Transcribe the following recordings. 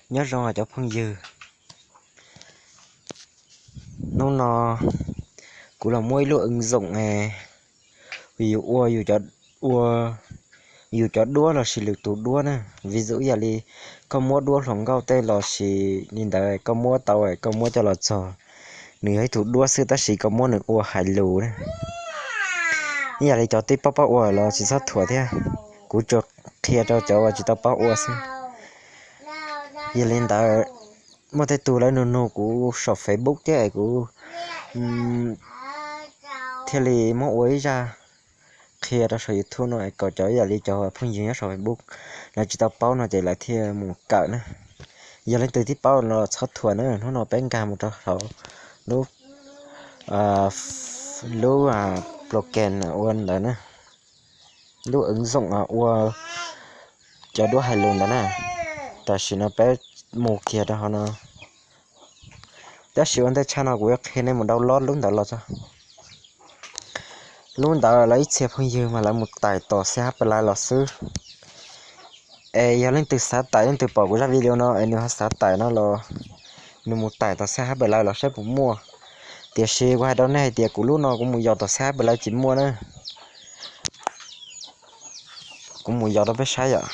Nyob zoo cov phooj ywg, hnub no kuv los muab ib lub ứng dụng yus ua, ua yus cov duab lossis lwm tus duab na. Ví dụ yam li koj muab duab hluas nkauj tej lossis li ntawd koj muab tau koj muab coj los txog, nws yog ib tug duab xwb tab sis koj muab nws ua hais lus na. Ib yam li cov twb paub paub ua los tsis txhob thuam thiab, kuv tsuas qhia rau cov uas tsis tau paub ua xwb. Yog li ntawd, muaj tej tug lawv nug nug kuv saum Facebook thiab kuv thiaj li muab ua ib zaj qhia rau saum YouTube no kom cov ib yam li cov phooj ywg nyob saum Facebook lawv tsis tau paub no ces lawv thiaj mus kawm na. Yog leej twg twb paub no txhob thuam na, hnub no peb nkag mus rau hauv lub, lub program ua ntawd na, lub ứng dụng ua cov duab hais lus ntawd na. Tam sim no peb mus kiag rau hauv no, tab sis ua ntej tshaj no kuv yuav qhia nej mus download lub ntawd los tso. Lub ntawd lawv ib txhia phooj ywg mas lawv mus tais tos xab hab pes lais los xwb. Es yog leej twg xav tais, leej twg pom kuv zaj video no es nws ho xav tais no los nws mus tais tos xab hab pes lais los saib puas muaj. Tiam sis kuv hais rau nej hais tias kuv lub no kuv mus yos tos xab hab pes lais tsis muaj na. Kuv mus yos rau peb saib yom.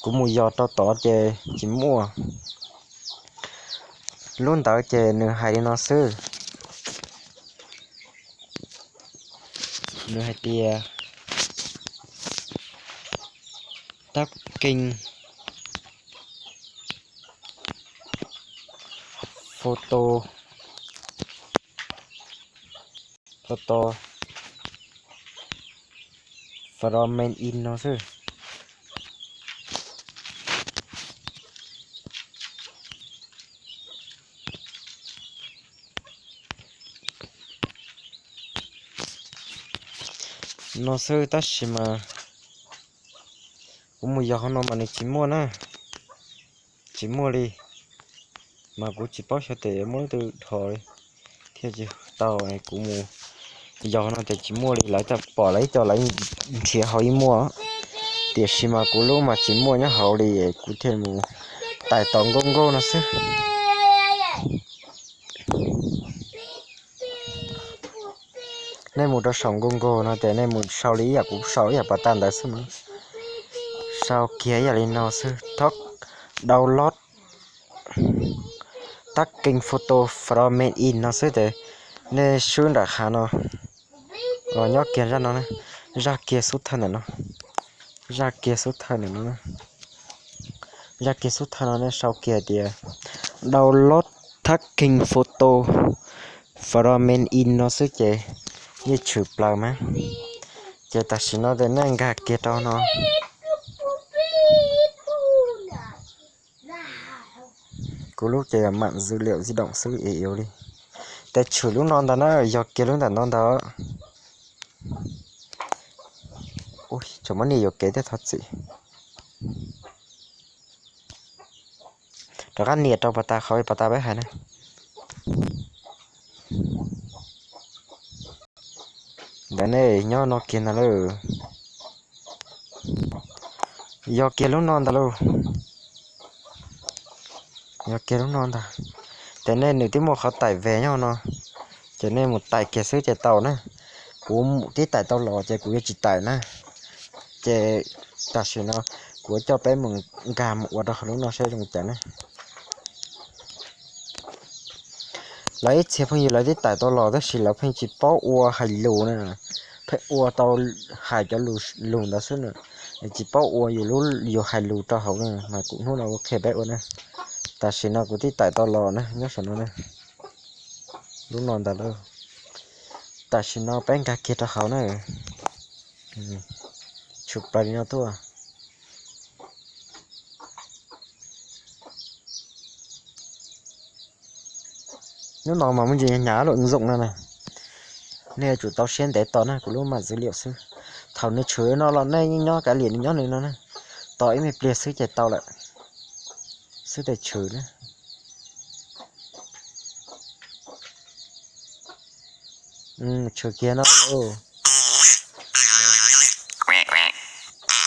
Kuv mus yos rau tod ces tsis muaj. Lub ntawd ces nws hais li no xwb. Nws hais tias tab keej photo, photo from main in no xwb. No xwb tab sis mas kuv mus yos hauv no mas nws tsis muaj na, tsis muaj li. Mas kuv tsis paub xyov tes muaj leej twg dhos li thiaj tsis tau. Kuv mus yos hauv no ces tsis muaj li, lawv coj pom lawv ib co lawv nrhiav hauv ib muaj, tiam sis mas kuv lub mas tsis muaj nyob hauv li, kuv thiaj mus tais tos nkauj nkauj no xwb. Nej mus rau saum nkauj nkauj no ces nej mus sau li ib yam kuv sau ib yam pas tag ntawd xwb mas. Sau kiag ib yam li no xwb, thov download tab keej photo from main in no xwb ces nej swb nram hav no los nyob kiag zaj no, zaj kiag xub thawj ntawm no, zaj kiag xub thawj ntawm no, zaj kiag xub thawj no nej sau kiag tias download tab keej photo from main in no xwb ces yeej tshwm plaws mas. Ces tam sim no ces nej nkag kiag rau no. Kuv lub ces yog mạng dữ liệu di động xwb es li. Tes tshwm lub no ntag na, yog kiag lub ntawm no ntag. Tseem muab nias yuam kev thiab thov txim. Rov qab nias rau pas tas qhov pas tas peb hais na. Ntawd nej nyob no kiag ntag lauj. Yog kiag lub no ntag lauj. Yog kiag lub no ntag. Ces nej nws twb muaj qhov tais ve nyob no, ces nej mus tais kiag xwb ces tau na. Kuv twb tais tau los ces kuv yuav tsis tais na. Ces tam sim no kuv coj peb mus nkag mus ua rau hauv lub no saib zoo cas ne. Lawv ib txhia phooj ywg lawv twb tais tau los tab sis lawv pheej tsis paub ua hais lus na, pheej ua tau hais cov lus ntawd xwb na, tsis paub ua yus lub yus hais lus rau hauv na, mas kuv hnub no kuv qhia peb ua na. Tam sim no kuv twb tais tau los na, nyob saum no na, lub no ntag lauj. Tam sim no peb nkag kiag rau hauv na, tshwm plaws li no tuaj. Hnub no mas muaj ntsis hnyav lub ứng dụng no na, nej yuav tsum tau siab ntev tos na, kuv lub mạng dữ liệu xwb. Thaum nws tshwm no los nej yeej nyob kav liam nws nyob nws no na, tos ib me pliag xwb ces tau lawm, xwb tes tshwm na. Tshwm kiag no.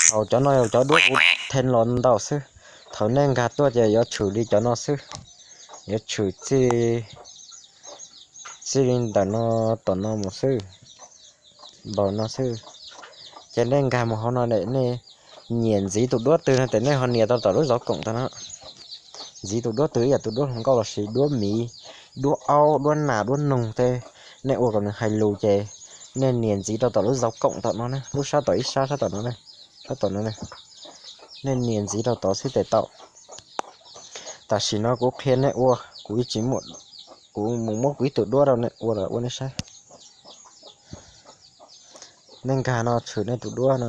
Thaum cov no yog cov duab kuv then los ntau xwb, Thaum nej nkag tuaj ces yuav tshwm li cov no xwb, yuav tshwm txij li ntawm no tom no mus xwb, npaum no xwb. Ces nej nkag mus hauv no, nej nyiam ntxiv tus duab twg no ces nej ho nias rau tom lub zauv koom tau no. Ntxiv tus duab twg, ib yam tus duab hluas nkauj los sis duab miv, duab aub, duab nas, duab noog tej, nej ua kom nws hais lus ces nej nias ntxiv rau tom lub zauv koom tom no ne, lub sab tom ib sab sab tom no ne, sab tom no ne. Nej nias ntxiv rau tod xwb ces tau. Tam sim no kuv qhia nej ua, kuv tsis, kuv mus muab kuv ib tug duab rau nej ua los ua nej saib. Nej nkag no tshwm nej tus duab no.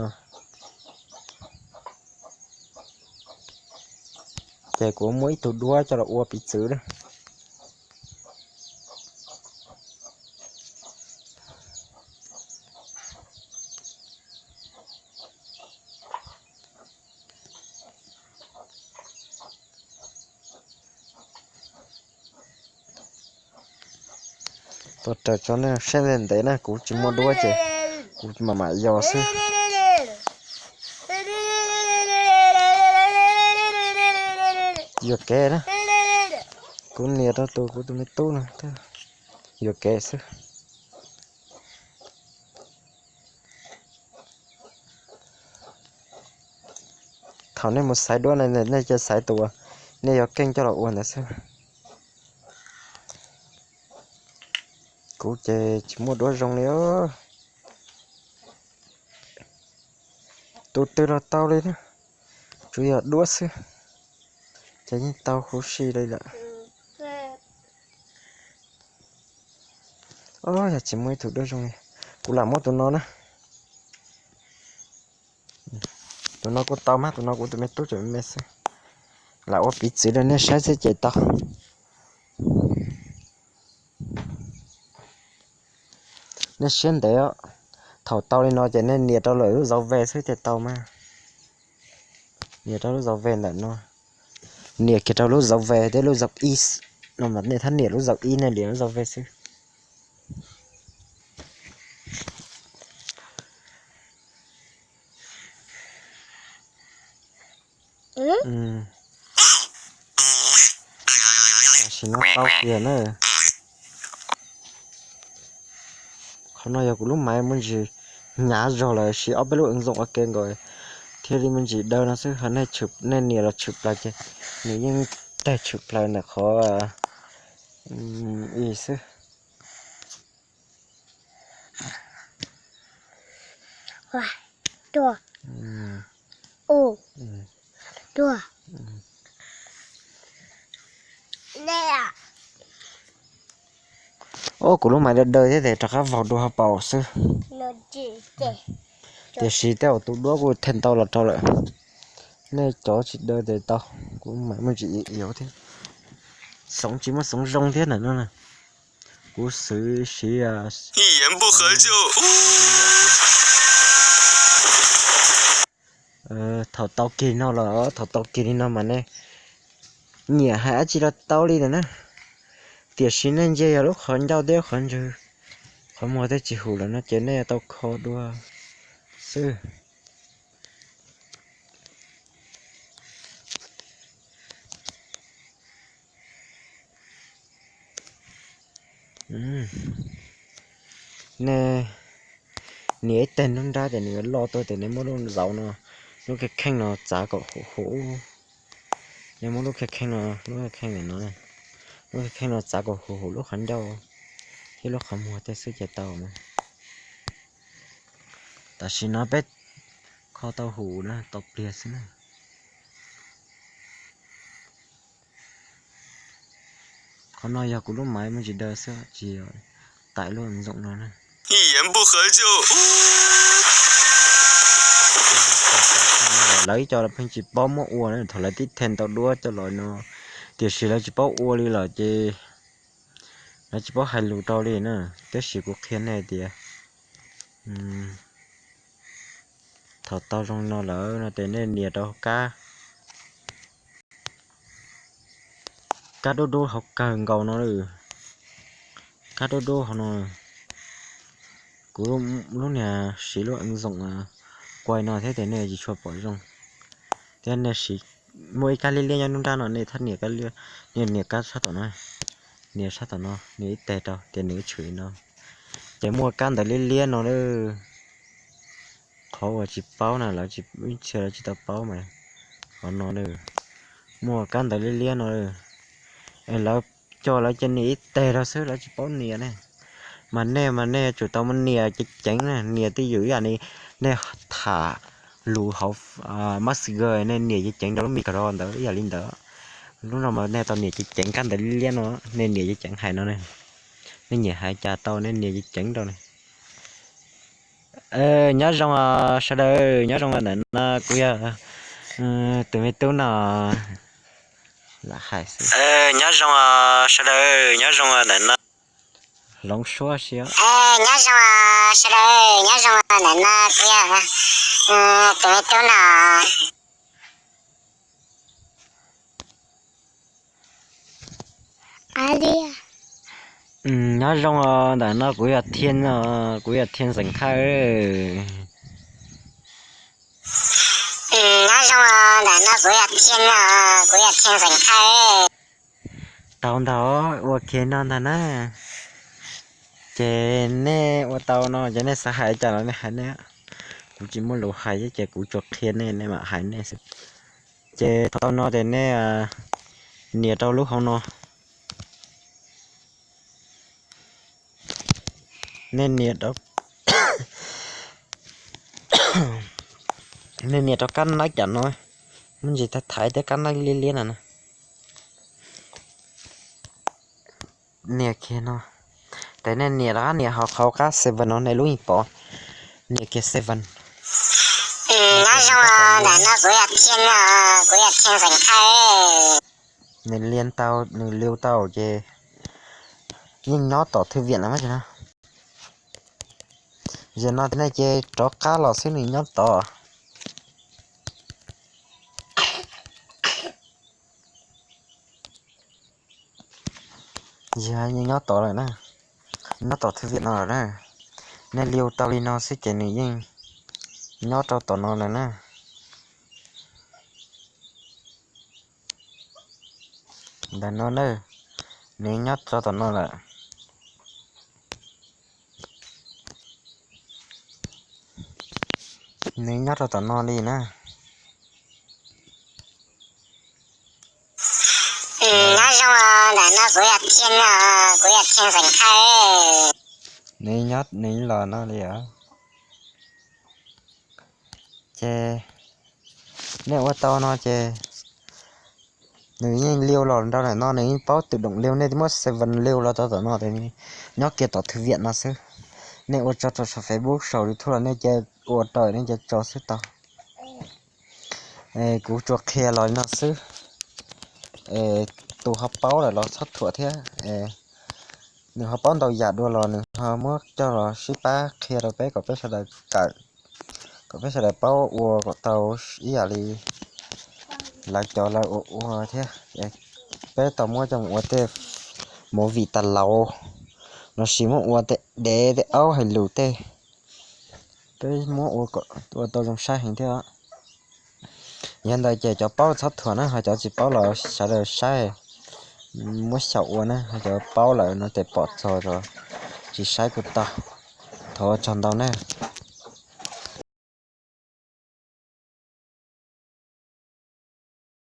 Ces kuv muab ib tug duab coj los ua piv txwv na. Tuaj raws tso nej saib ntev ntev na, kuv tsis muaj duab ces kuv mam mam yos xwb. Yuam kev na, kuv nias rau tus kuv tus me tub no, yuam kev xwb. Thaum nej mus xaiv duab ne, nej cia xaiv tus uas nej yuav keej coj los ua ntawd xwb. Kuv ces tsis muaj duab zoo li os. Tus twg los tau li na, tsuas yog duab xwb ces yeej tau huv si li lawm. Os, yog tsis muaj ib tug duab zoo li, kuv lam muab tus no na. Tus no kuj tau mas, tus no kuv tus me tub tseem me xwb. Lam ua piv txwv rau nej saib xwb ces tau. Nej siab ntev os. Thaum tau li no ces nej nias rau lawm lub zauv ve xwb ces tau mas. Nias rau lub zauv ve ntawm no. Nias kiag rau lub zauv ve thiab lub zauv ib no mas nej thab nias lub zauv ib, nej nias lub zauv ve xwb. Tam sim no tau tiag na. Qhov no yog kuv lub maiv muaj ntsis hnyav zog lawm, siv ob peb lub ntxoom ua ke nkaus thiaj li muaj ntsis daw no xwb. Ho nej nias los tshwm plaws ces nws yeej tawg tshwm plaws ntawm qhov i xwb. Ob, kuv lub maiv daw daw thiab tes rov qab vaug dua hauv paus xwb. Tiam sis tej zaum tus duab kuj theej tau los rau lawm. Nej cov tsis daw tes tau, kuv maiv muaj ntsis iv iv thiab. Xoov tsis muaj xoov zoo thiab ntawm no na. Kuv xwv siv thaum tau kis no los, thaum tau kis li no mas nej nyiam hais dab tsi los tau li ntawm na. Tiam sis nej ntsia yog lub qhov ncauj thiab qhov ntswg, qhov muag thiaj tsis hum lawm no ces nej yuav tau kho dua xwb. Nej nias ib teg nruab nrab ces nws yuav loj tuaj ces nej muab lub zauv no, lub kheej kheej no txav kom huv huv. Nej muab lub kheej kheej no, lub kheej kheej no, lub kheej kheej no txav kom huv huv lub qhov ncauj thiab lub qhov muag tej xwb ces tau na. Tam sim no peb kho tau huv na, tau pliag xwb na. Qhov no yog kuv lub maiv muaj ntsis daw xwb, tsis yog tawm lub ntxoom no na. Lawv ib co pheej tsis paub muab ua na, thaum lawv tib then tau duab coj los no, tiam sis lawv tsis paub ua li lawm ces lawv tsis paub hais lus rau li na. Tab sis kuv qhia nej tias thaum tau zoo no lawm no ces nej nias rau kab, kab dub dub hauv kawg nkaus no, kab dub dub hauv no. Kuv lub niag siv lub ntxoom kuai no thiab ces nej tsis tshua pom zoo, thiab nej siv Muaj ib kab liab liab nyob nruab nrab no, nej thab nias kab liab, nias kab sab tom no, nias sab tom no, nias ib teg rau tias nws tshwm li no. Ces muaj kab ntawv liab liab no lawm. Qhov uas tsis paub na, lawv tsis, ib txhia lawv tsis tau paub mas qhov no lawm. Muaj kab ntawv liab liab no lawm. Es lawv coj lawv cia nias ib teg rau xwb, lawv tsis paub nias ne. Mas nej mas nej yuav tsum tau muab nias ceev ceev na, nias twj ywm ib yam li nej tham lus hauv Messenger, nej nias ceev ceev rau lub micro ntawd ib yam li ntawd. Lub no mas nej tau nias ceev ceev kab ntawv liab liab no, nej nias ceev ceev hais no ne. Nej nyiam hais cas tau nej nias ceev ceev rau ne. Nyob zoo sawv daws, nyob zoo ntawm no kuv yog tus me tub no lam hais xwb. Nyob zoo sawv daws, nyob zoo ntawm no. Hloov suab si. Nyob zoo sawv daws, nyob zoo ntawm no kuv yog tus me tub no. Nyob zoo ntawm no kuv yog Thia, kuv yog Thia Xeem Khaj. Nyob zoo ntawm no kuv yog Thia, kuv yog Thia Xeem Khaj. Tau ntag, ua kiag no ntag na. Ces nej ua tau no ces nej xav hais cas los nej hais nej. Kuv tsis muaj lus hais ces kuv tsuas qhia nej, nej mam hais nej xwb. Ces tau no ces nej nias rau lub hauv no. Nej nias rau, nej nias rau kab naib cam no, muaj ntsis thaiv thaiv thiab kab naib liab liab no na. Nias kiag no, ces nej nias rov qab nias hauv qhov kab seven no nej lub yeej pom. Nias kiag seven. Nyob zoo ntawm no kuv yog Thia, kuv yog Thia Xeem Khaj. Nws liu tau, nws liu tau ces yeej nyob tom thư viện lawm mas no. Zaum no nej ces rov qab los xwb nws nyob tod. Yog nyob tod lawm na, nyob tom thư viện no lawm na. Nej liu tau li no xwb ces nws yeej nyob rau tom no lawm na. Ntawm no na, nws nyob rau tom no lawm. Nws nyob rau tom no li na. Nyob zoo ntawm no kuv yog Thia, kuv yog Thia Xeem Khaj. Nws nyob, nws los no li os. Ces nej ua tau no ces nws yeej liu los rau ntawm no, nws yeej paub tự động liu, nej twb muab seven liu los rau tom no ces nyob kiag tom thư viện no xwb. Nej ua tso rau saum Facebook, saum YouTube los nej cia ua rau nej cia tso xwb tau. Kuv tsuas qhia los li no xwb. Tus ho paub lawm los txhob thuam thiab. Nws ho paub ntau yam dua los nws ho muab coj los sib pab qhia rau peb kom peb sawv daws kawm, kom peb sawv daws paub ua kom tau ib yam li lawv cov lawv ua ua thiab. Peb tau muab coj mus ua tej movie tas laus, los sis muab ua tej dev tej aub hais lus tej, peb muab ua kom ua tau zoo saib heev thiab. Yog ntawd ces cov paub txhob thuam na, ho cov tsis paub los sawv daws saib, muab xyaum ua na, ho cov paub lawm no ces pom txog, tsis saib kuj tau. Thov ua tsaug ntau na.